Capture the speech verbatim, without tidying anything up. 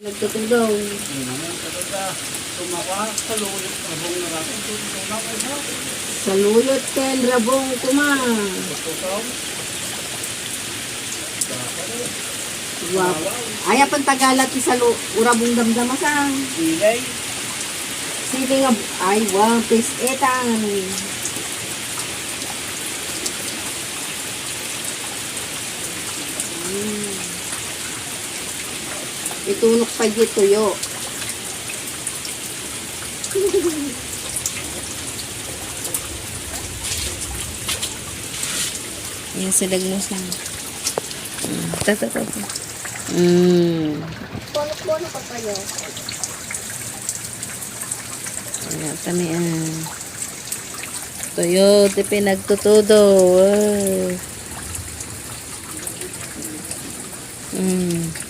Nagtutugaw. Saluyot ken rabong kuma. Wow. Ay, apan Tagalog ti salu-, urabong damdama sa. Sili nga, ay, wow, pis-etan. Mm. Itunok pa di tuyo. Ayan, sa dagnos lang. Mm, ta, ta, ta, ta. Mm. Bonok-bonok pa kayo. Ayan, kami, ah. Tuyo, ti pinagtutudo. Ah. Mm.